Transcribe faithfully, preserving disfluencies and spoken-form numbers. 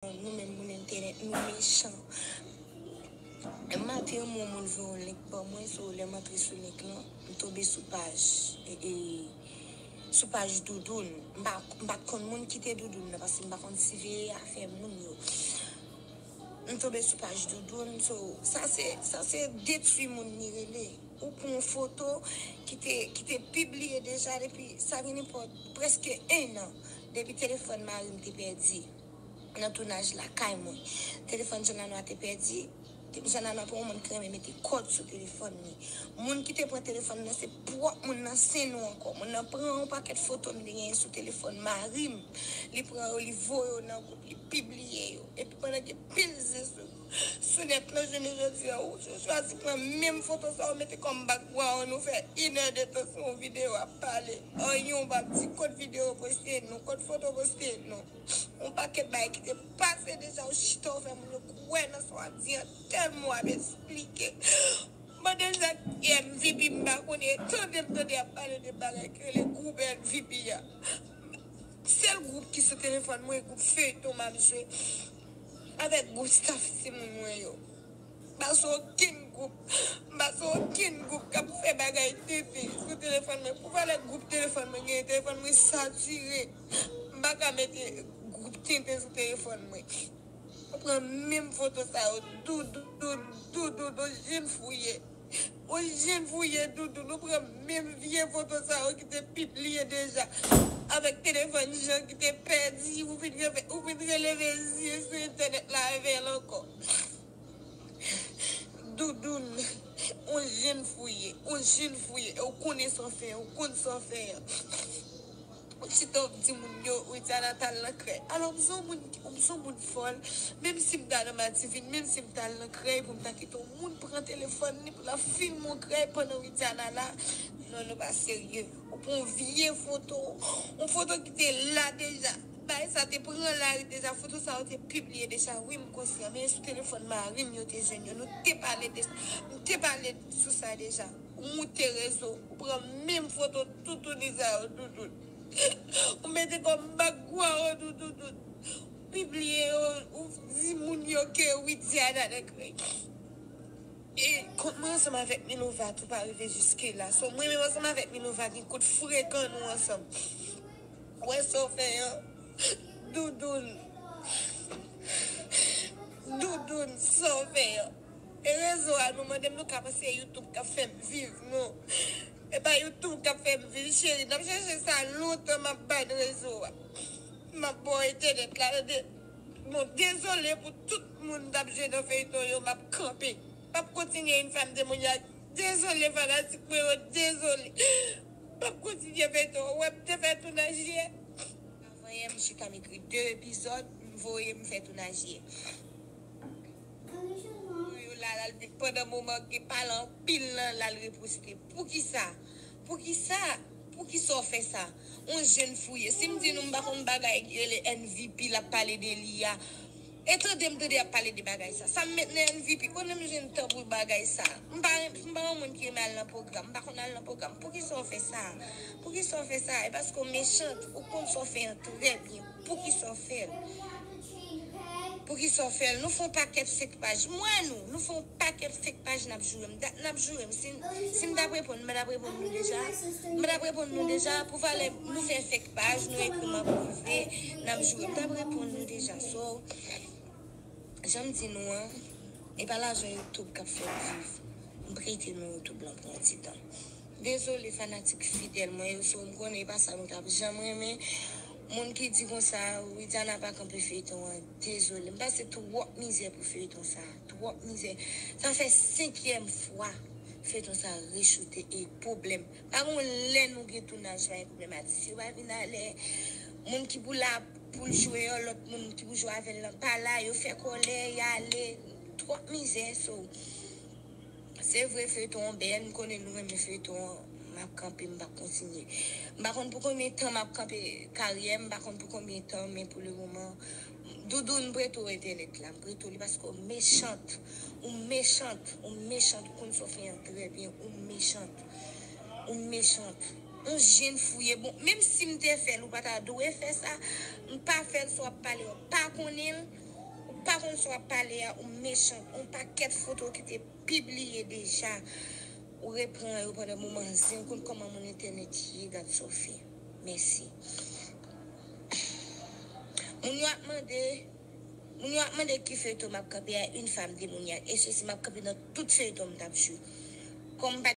Nou menm moun entènèt, nou mechan. Maten, yon moun voye yon link ban mwen, so lè m antre sou link lan, m tonbe sou paj, e, e, sou paj Doudoun. M pa, m pa t konn moun ki te Doudoun nan, paske m pa konn siveye afè moun yo. M tonbe sou paj Doudoun, so, sa se, sa se detwi moun li rele. Ou pran yon foto ki te, ki te pibliye deja depi, sa gen nenpòt, prèske en an, depi telefòn mari m te pèdi nan tounaj lakay mwen. Telefòn Jean Lanois te pèdi. Jean Lanois pa yon moun ki renmen mete kòd sou telefòn li. Moun ki te pran telefòn nan, se pwòp moun nan, se nou ankò. Moun nan pran yon pakèt foto m te genyen sou telefòn mari m. Li pran yo, li voye yo nan gwoup, li pibliye yo. Epi pandan gen pil zen sou, sou nèt lan, jounen jodi a, ou, ou chwazi pran menm foto sa, ou mete kòm background, ou fè inè de tan sou yon videyo ap pale. Anyen ou pa di, kot videyo poste non, kot foto poste non. Yon pakèt bagay ki te pase deja, ou chita, ou fè moun yo kwè nan sa w ap di an, tèlman w ap esplike. Mande Zak M V P, m pa konnen, tande m tande ap pale de bagay ki rele gwoup M V P a. Sèl gwoup ki sou telefòn mwen, gwoup feyton m ap jwe avèk gwoup staff timoun mwen yo. M pa sou okenn gwoup, m pa sou okenn gwoup k ap fè bagay tenten sou telefòn mwen. Pou valè gwoup telefòn mwen genyen, telefòn mwen satire. M pa ka mete gwoup tenten sou telefòn mwen. Ou pran menm foto sa yo, Doudoun, Doudoun, Doudoun, jenn fouye. Ou jenn fouye, Doudoun, ou pran menm vye foto sa yo ki te pibliye deja avèk telefòn Jean ki te pèdi, ou vin reve-, ou vin releve zye sou entènèt la avè l ankò. Doudoun, ou jenn fouye, ou jenn fouye, e ou konnen sa w fè, ou konn sa w fè an. Ou chita w ap di moun yo, Widiana t al nan krèy. Alò, m se yon moun, m se yon moun fòl, menm si m ta nan Madiven, menm si m t al nan krèy pou m ta kite yon moun pran telefòn li pou l ap filme yon krèy pandan Widiana la, non, nou pa serye. Ou pran yon vye foto, yon foto ki te la deja. Bagay sa te pran lari deja, foto sa yo te pibliye deja, wi, m konsyan, men sou telefòn mari m yo te jwenn yo, nou te pale de sa, m te pale sou sa deja. Ou moute rezo, ou pran menm foto toutouni sa yo, Doudoun. Ou mete kòm background, Doudoun. Pibliye yo, ou di moun yo ke Widiana nan krèy. E kont mwen ansanm avèk Milova tou pa rive jiske la. So, mwen menm ansanm avèk Milova gen kout frekan nou ansanm. Ou wè sa w fè an? Doudoun. Doudoun, sa w fè an? E rezo a, nou mande m nou ka panse YouTube k ap fè m viv, non. E pa YouTube k ap fè m viv, cheri. N ap chèche sa lontan, m ap ban rezo a. M ap ba w entènèt la, tande. Bon, dezole pou tout moun k ap jwe nan feyton yo, m ap kanpe. M ap kontinye une femme témoignage. Dezole fanatik mwen yo, dezole. M ap kontinye feyton an. Ou wè m te fè tounaj yè. Avan yè, m chita m ekri de epizòd, m voye m fè tounaj yè. Yo la, l al di pandan moman ke pale anpil lan, l al reposte. Poukisa? Poukisa? Poukisa w fè sa? On jenn fouye. Si m di nou m pa konn bagay ki rele M V P, l ap pale de li a. E tande m tande y ap pale de bagay sa. Sa m met nan M V P, konnen m jwenn tan pou bagay sa. M pa, m pa yon moun ki renmen al nan pwogram. M pa konn al nan pwogram. Poukisa w fè sa? Poukisa w fè sa? E paske w mechant. Ou konn sa w fè an trè byen. Poukisa w fè l? Poukisa w fè l? Nou fè yon pakèt fake paj. M wè nou. Nou fè yon pakèt fake paj n ap joure m. Dat n ap joure m. Si, si m t ap reponn, m t ap reponn nou deja. M t ap reponn nou deja. Pou valè nou fè fake paj, nou ekri m an prive, n ap joure m. M t ap reponn nou deja. So, jan m di nou an, e pa lajan YouTube k ap fè m viv. M prete nou YouTube lan pou yon ti tan. Dezole fanatik fidèl mwen yo, so m konnen e pa sa nou t ap janm renmen. Moun ki di konsa, Widiana pa kanpe feyton an, dezole. M pase twòp mizè pou feyton sa, twòp mizè. Sa fè senkyèm fwa feyton sa rechoute e pwoblèm. Pa gon lè nou gen tounaj, pa gen pwoblèm, atis yo pa vin alè. Moun ki pou la pou l jwe an, lòt moun ki pou jwe avè l lan pa la, yo fè kòlè, y ale. Twòp mizè, so. Se vre feyton an bèl, m konnen nou renmen feyton an, m ap kanpe, m p ap kontinye. M pa konn pou konbyen tan m ap kanpe karyè m, m pa konn pou konbyen tan, men pou le moman, Doudoun, m prete w entènèt la, m prete w li paske w mechant, ou mechant, ou mechant, ou konn sa w fè an trè byen, ou mechant, ou mechant. On jenn fouye, bon, menm si m te fè l, ou pa ta dwe fè sa, m pa fè l, sa w ap pale, w pa konnen l, Fason sa w ap pale a, ou mechan, yon pakèt foto ki te pibliye deja. Ou repran yo pandan moman zen, ou konn kòman moun entènèt ye, gad sa w fè. Mèsi. Moun yo ap mande, moun yo ap mande ki feyton m ap kanpe a, une femme démoniaque. E sesi m ap kanpe nan tout feyton m t ap jwe. Kòm m pa